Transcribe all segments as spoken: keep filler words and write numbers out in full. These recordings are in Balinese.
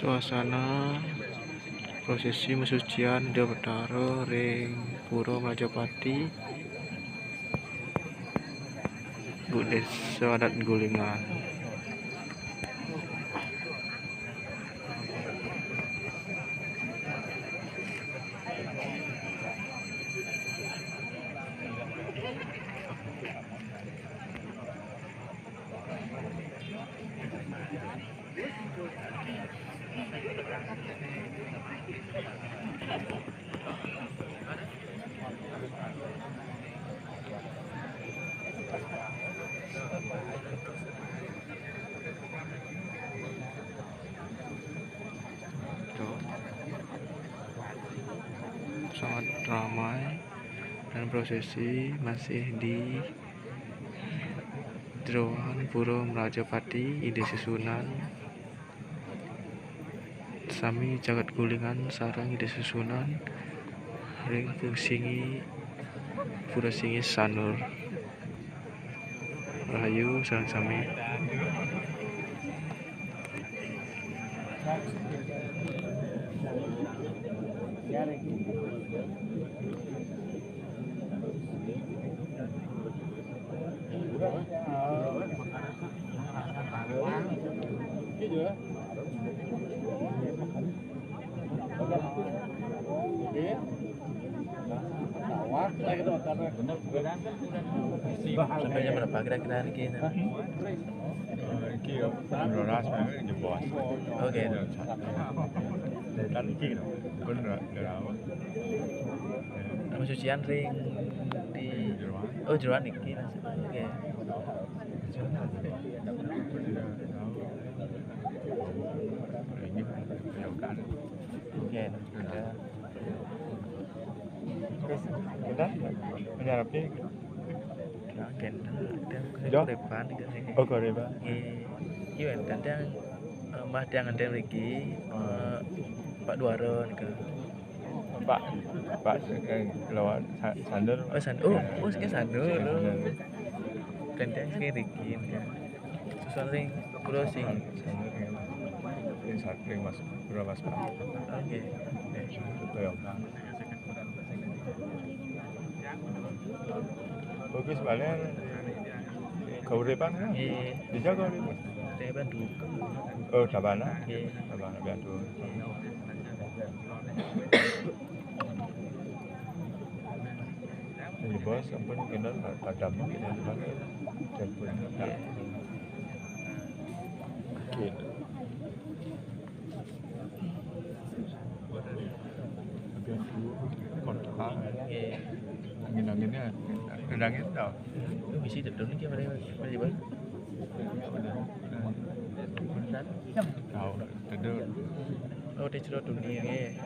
Suasana prosesi pesucian Ida Betara ring Pura Mrajapati, Bu Desa Adat Gulingan. Tuh. Sangat ramai dan prosesi masih di Jeroan Pura Mrajapati, Ida Sesuhunan. Sami jagat Gulingan sareng Ida Sesuhunan ring Pura Singgi, Pura Singgi Sanur. Rahayu sareng sami. Sampai jam berapa kira-kira niki? Iki ya, rolas memang jebos. Oke. Kan iki lho, pun ora, ora apa. Kamu sucian ring di, oh, jeroan iki. Oke. Ini ya kan. Oke. Terus kita menyarapi. Gendeng, gendeng, gendeng. Yo. Goreban iki. Oh, goreban. Nggih. Iki wénten tiyang, eh, Mas tiyang ngendheng mriki, eh, Pak Duara niku. Pak, Pak, eh, lawan Sa-, Sandur. Oh, San-, oh, oh, sing Sandur. Sandur. Gendeng sing mriki. Susun ring kula sing Sandur, ya. Ring Sa-, ring Mas, Pura Mas Pak. Oke. Oke. Betul ya. Bagus balen. Kauripan ya? Nggih. Bisa kauripan? Saya bantu. Oh, Sabana? Nggih. Sabana bantu. Ini bos, ampun, kena padam, kena pakai. Telepon. Nggih. Oke. Nggih. Angin-anginnya, angin-angin tau. Bisi dedun iki mrene, Mas Iwan. Tau, dedun. Oh, di jero duni, nggih.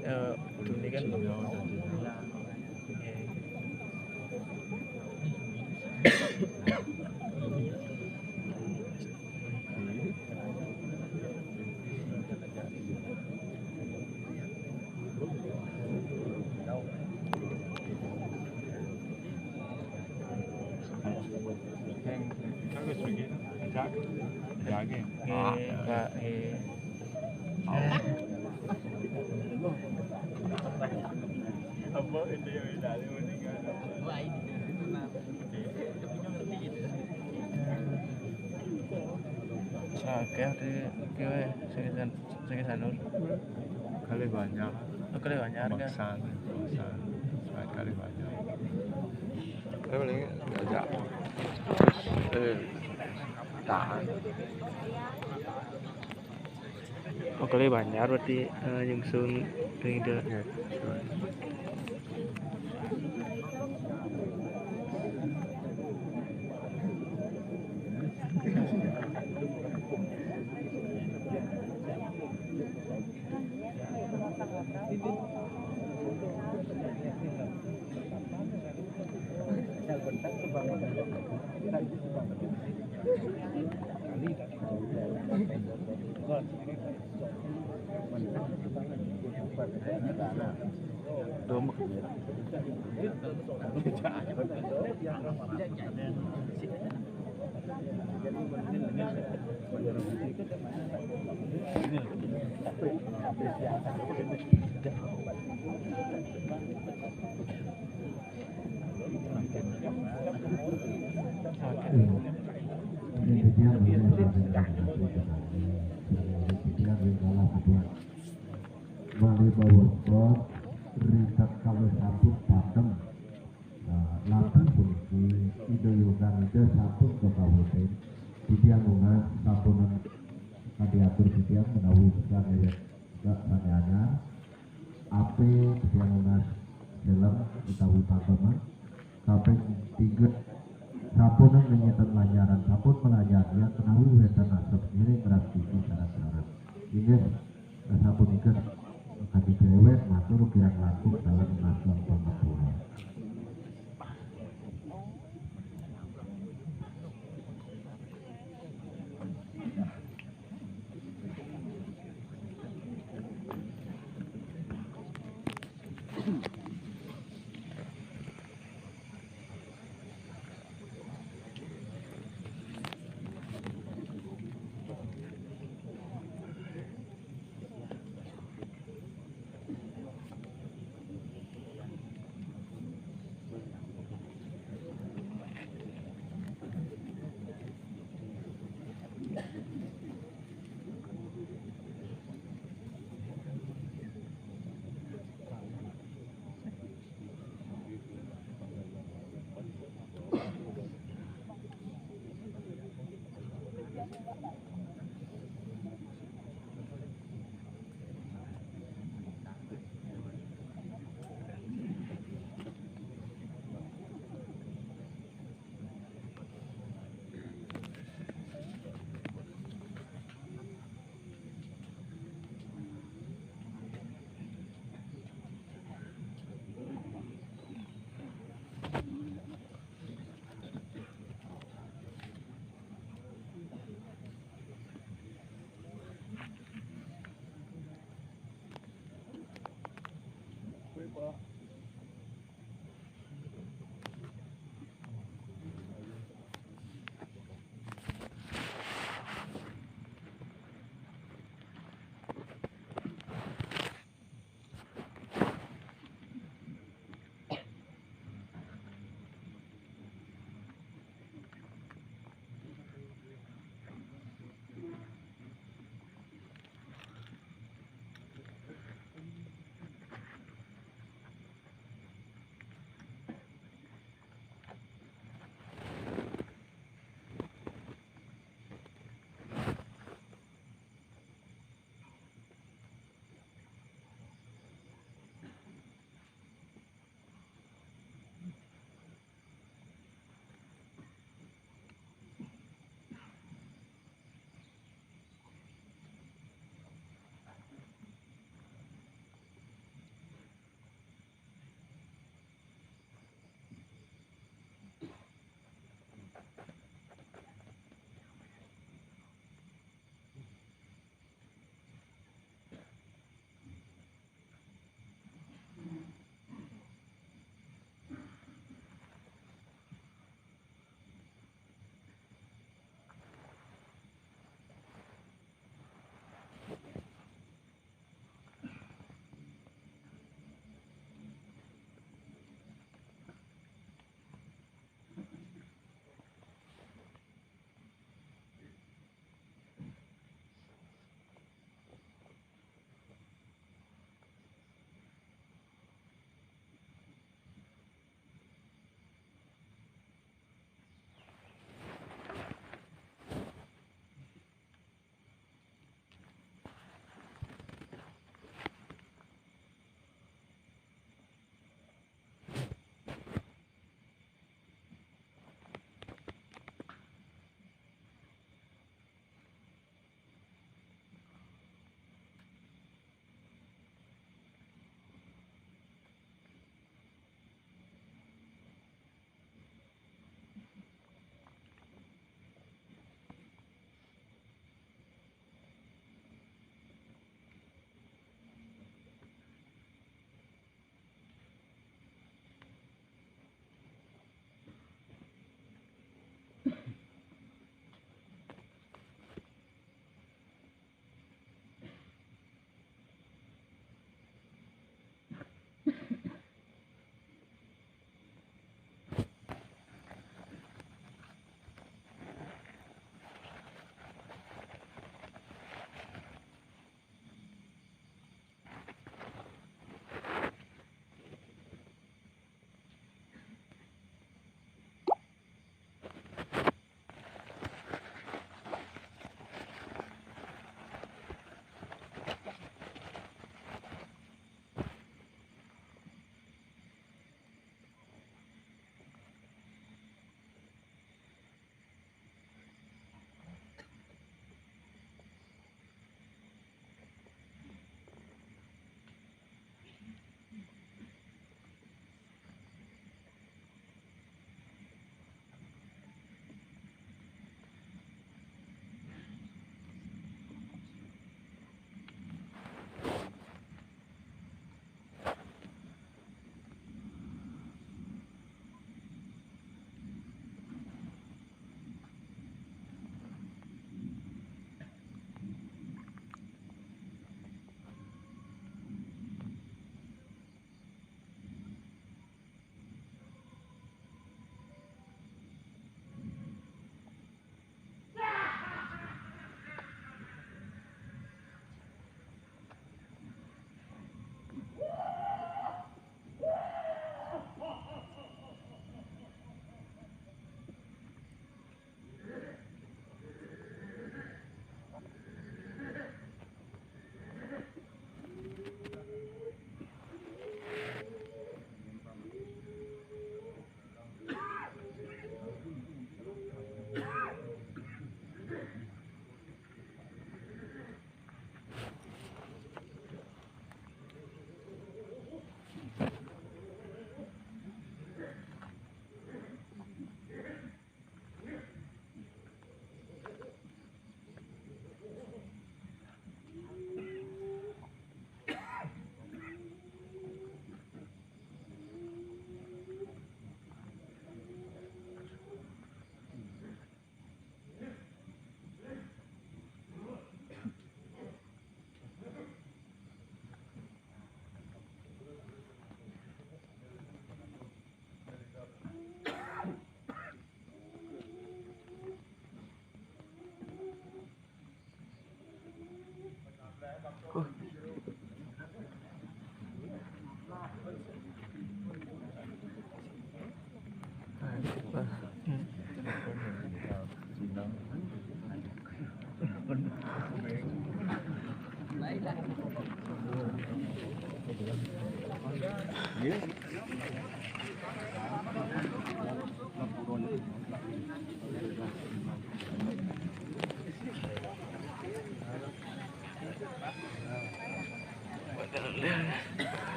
Eh, duni kan. Iya, duni. Nggih. Yang, yang wis begini, ajak, ajak. Nggih, Pak, nggih. Apa itu yang bisa meninggal? Wah, ini. Sakeh di kowe sing san-, sing sanur. Kali banyak. Oh, kali banyak, kan? Maksan, maksan. Kali banyak. Saya paling diajak. Eh, tahan. Oh, kali banyak berarti, eh, nyungsung ring ida. Ya. Malih bawa sport, ritatkala sampun padem, eh, lampu puniki, Ida Yoganida sampun kakawutin. Titiang nunas sampunang kadiatur titiang menawi sané, sané anyar. Ape titiang nunas film utawi pageman. Kaping tiga, sampun ngenyetan lanyaran, sampun melajarian menawi wénten asep ngiring rastiti sareng-sareng. Inggih, sapunika kadi cerewet, matur kirang langkung dalem nunas pangapura.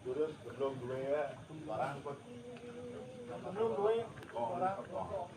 Terus belum dua ya, barang kok. Belum dua ya, barang kok.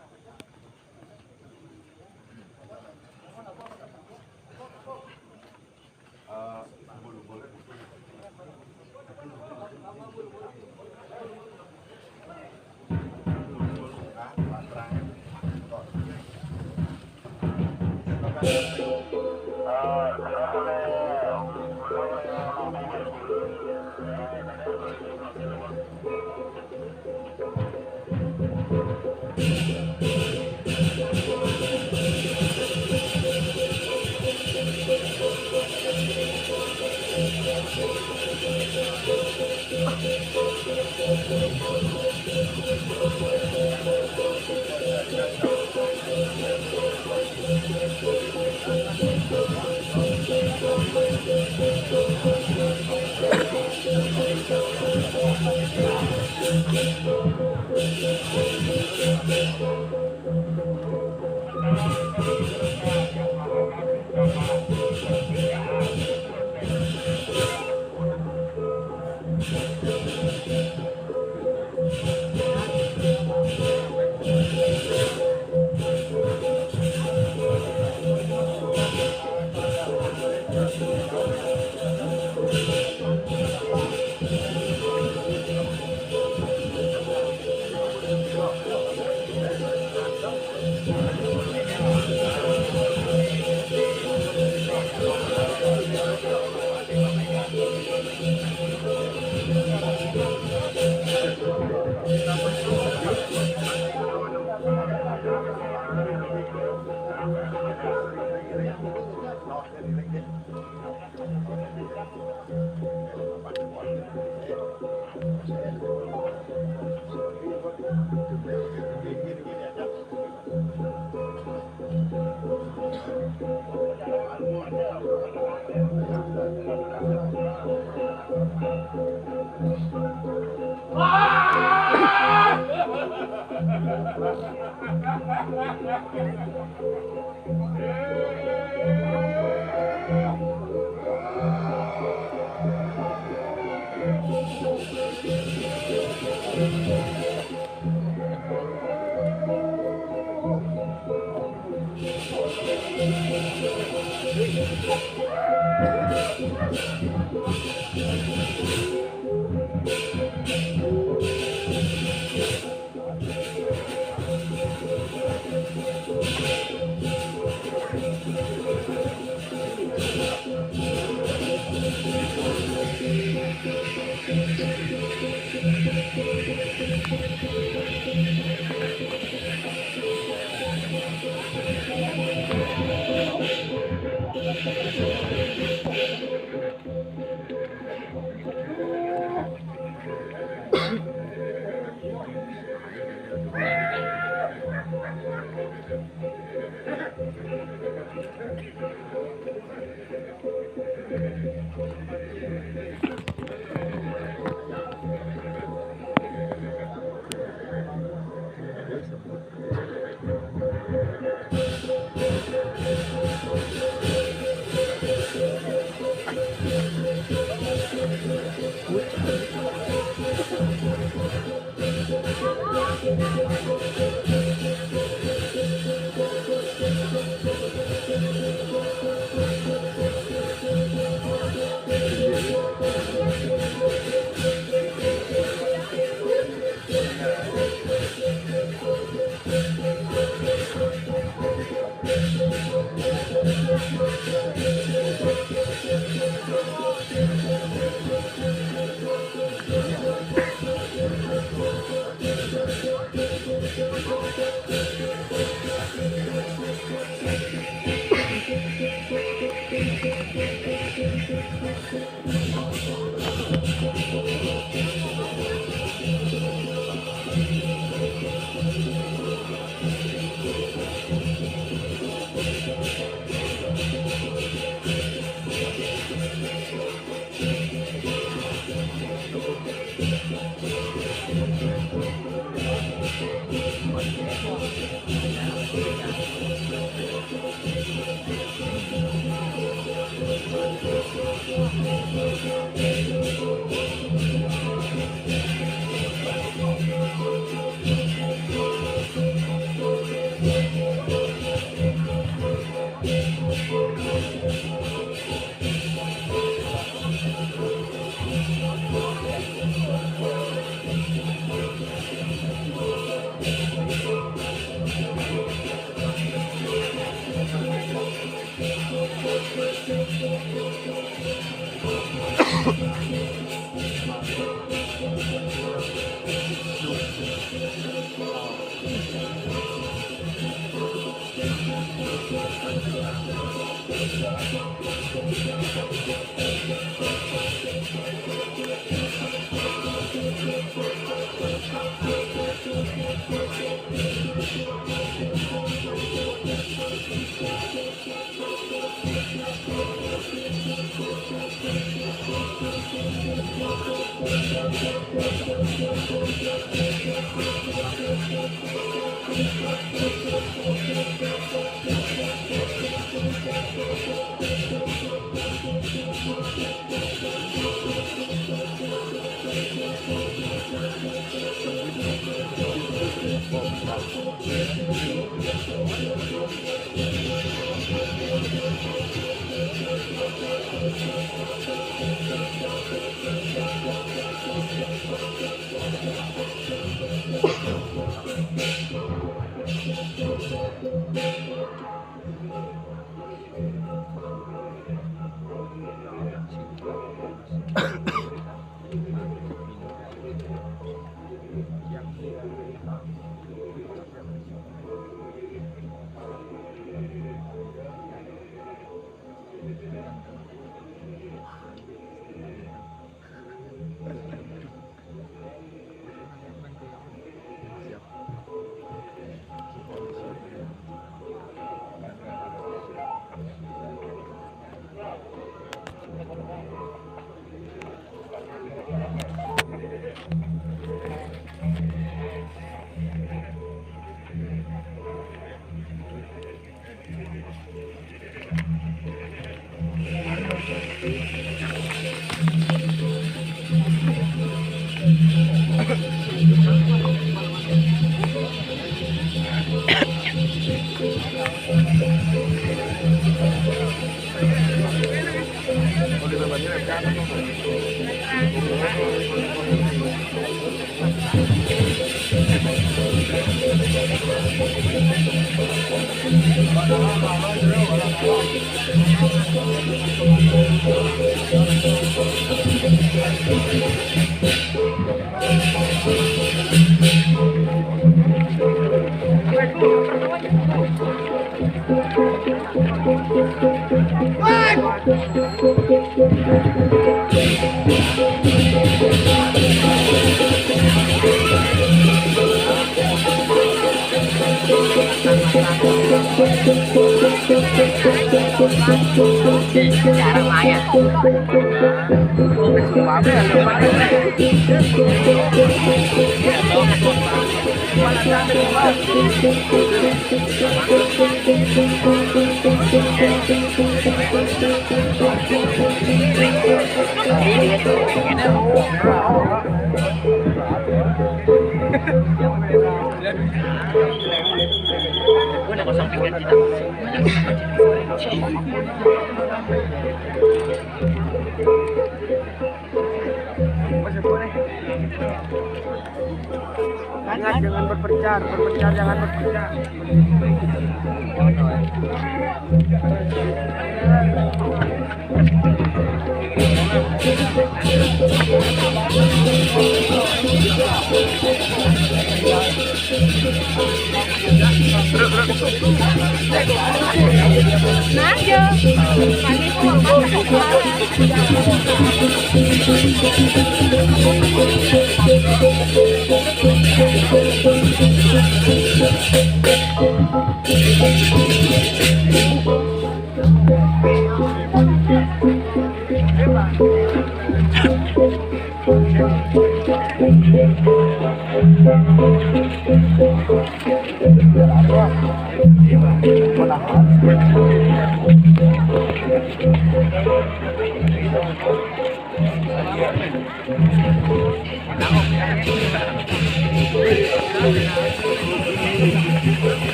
Ingat, jangan berpencar, berpencar jangan berpencar.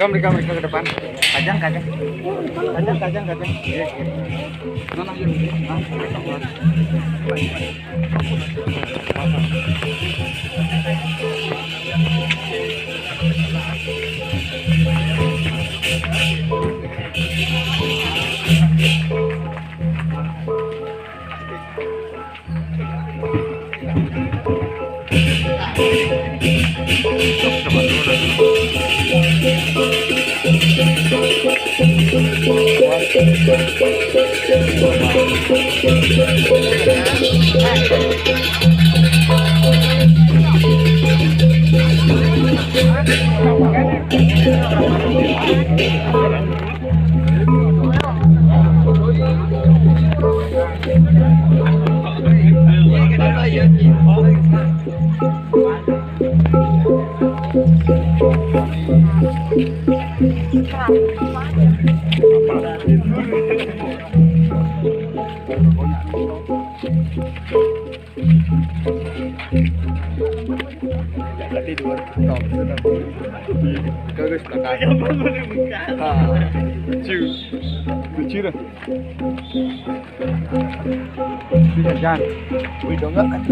Kam, di kam, ke depan. Kajang, kajang. Kajang, kajang, kajang. Iya, iya. Nah, nah, iya. Nah. Tadi dua top sudah. Kau guys belakang. Ah, lucu. Lucu dah. Lucu kan, Jan? Wih, dong, enggak.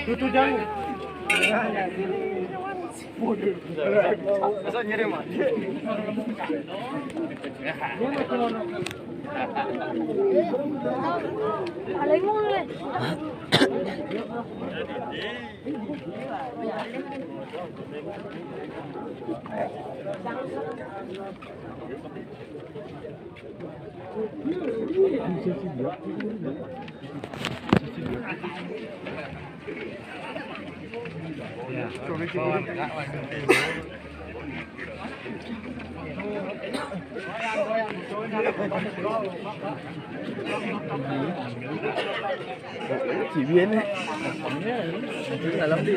Tutu jangan. Masa ngirim, Mak? Chỉ biến đấy. Là lắm đi.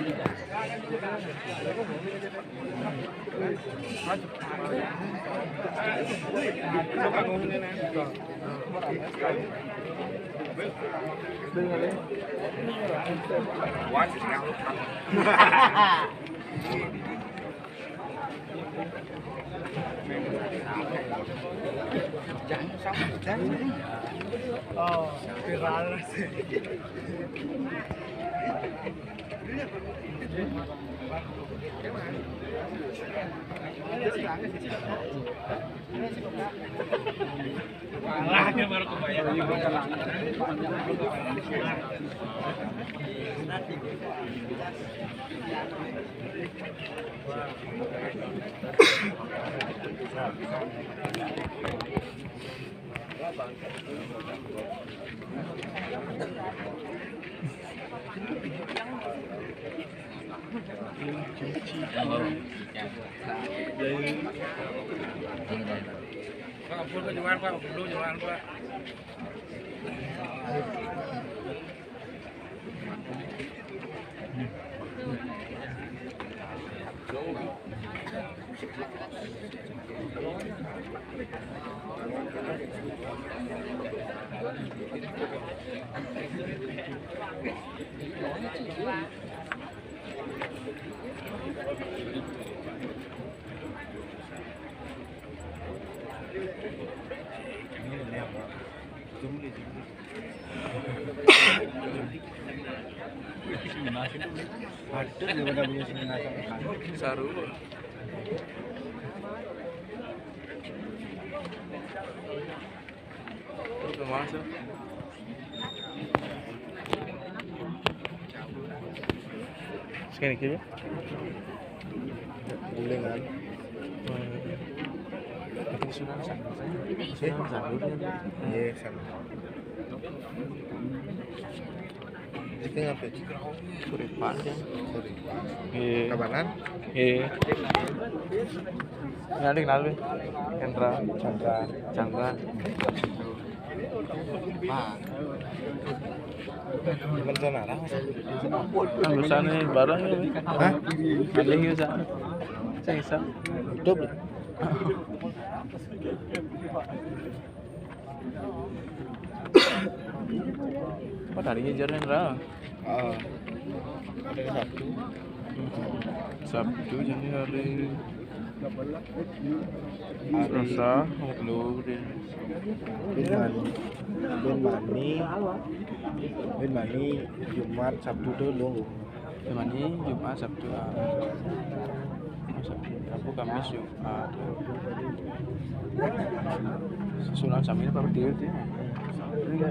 Oh, viral. Alah, dia baru kebayang. Pak, full kejual, Pak, full kejual, Pak. Saru. Terus masuk. Sekali lagi, ya. Boleh kan? Tapi sudah sama. Sudah sama. Iya, sama. Iki ngapain? Sore Pak. Sore Pak. Iya. Kabanan? Iya. Kenalin, kenalin. Hendra. Chandra. Chandra. Pak. Gimana sana? Kan biasanya bareng ya, Pak. Hah? Ada yang biasa. Saya bisa. Hidup. Apa tadinya jarang lah? Ah, hari Sabtu. Sabtu jadi hari Selasa, belum deh. Bin Mani, Bin Mani, Bin Mani, Jumat, Sabtu tuh lu. Jumat ini, Jumat, Sabtu, ah. Sabtu, Rabu, Kamis, Jumat. Sunan Samin apa berdiri tuh ya?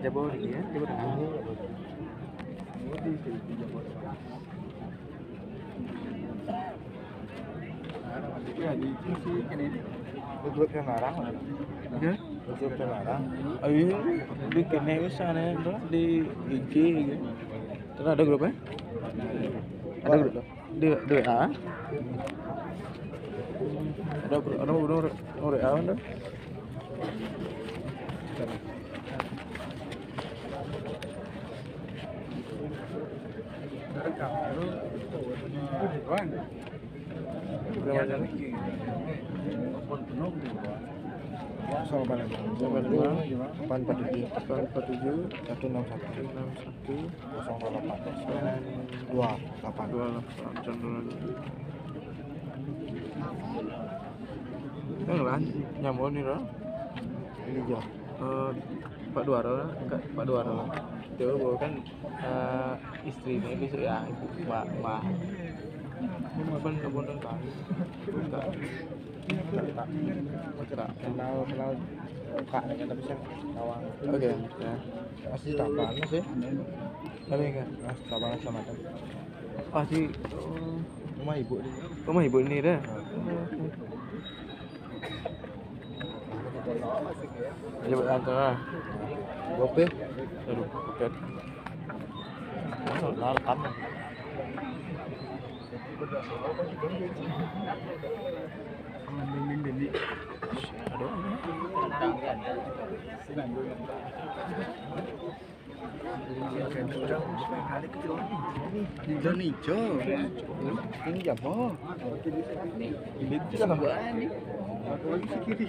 Jabo di dia, Jabo Tengah. Grup yang ngarang. Ya? Grup yang ngarang. Ayo, di kene misalnya tuh di I G gitu. Terus ada grupnya? Ada grup. Di, di W A? Ada grup, ada grup, ada W A ada? Kosong delapan lima. Delapan empat tujuh. Delapan empat tujuh. Satu enam satu. Satu enam satu. Kosong dua delapan. Dua delapan. Dua delapan. Chandra. Yang lah, nyambung nih, Ro. Ini jo. Eh, Pak Duara, Kak, Pak Duara. Dia bawa kan, eh, istrinya besok ya, Mbak, Mbak. Apa, apa, apa, Kak? Kak. Kenal, kenal Kak, tapi saya Tawang. Oke, ya. Masih Tapanuli sih. Tapi enggak. Mas, Tapanuli sama kan. Pasti, eh, rumah ibu nih. Rumah ibu ini dah. Coba antar lah. Gope. Aduh, oke. Nah, rekam. Aduh. Ijo nijo. Ini jabo. Ini juga nambah ini. Aku lagi sekiri.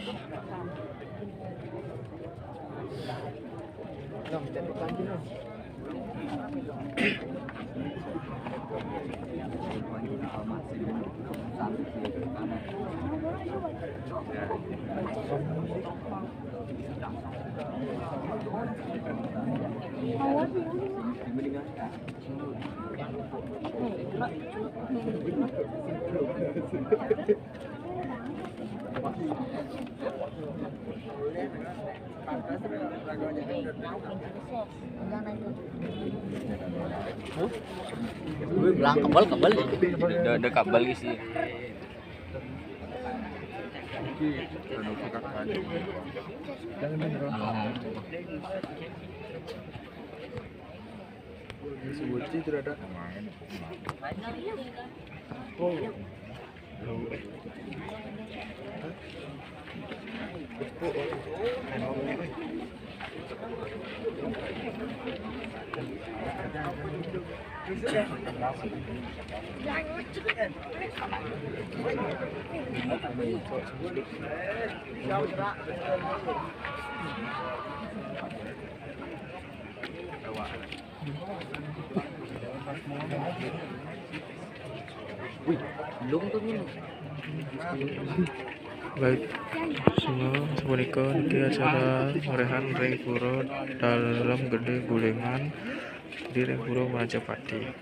Bilang kebal, kebal. Udah, udah kebal sih. Wih, belum tuh ini. Baik, semua, sapunika niki acara ngrehan ring Pura Dalem Gedhe Gulingan, di ring Pura Majapati.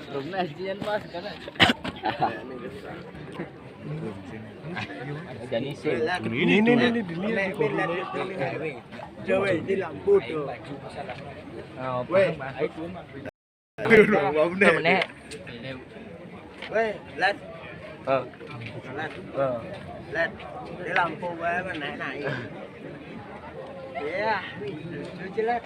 Rumah sih pas kan. Jadi sih. Ini, ini, ini, ini, ini. Jawab di lampu tuh. Oh, weh. Ayo, dua menit. Weh, Lat. Oh. Lat. Oh. Lat. Di lampu wae men naik-naik. Iya, lucu, Lat.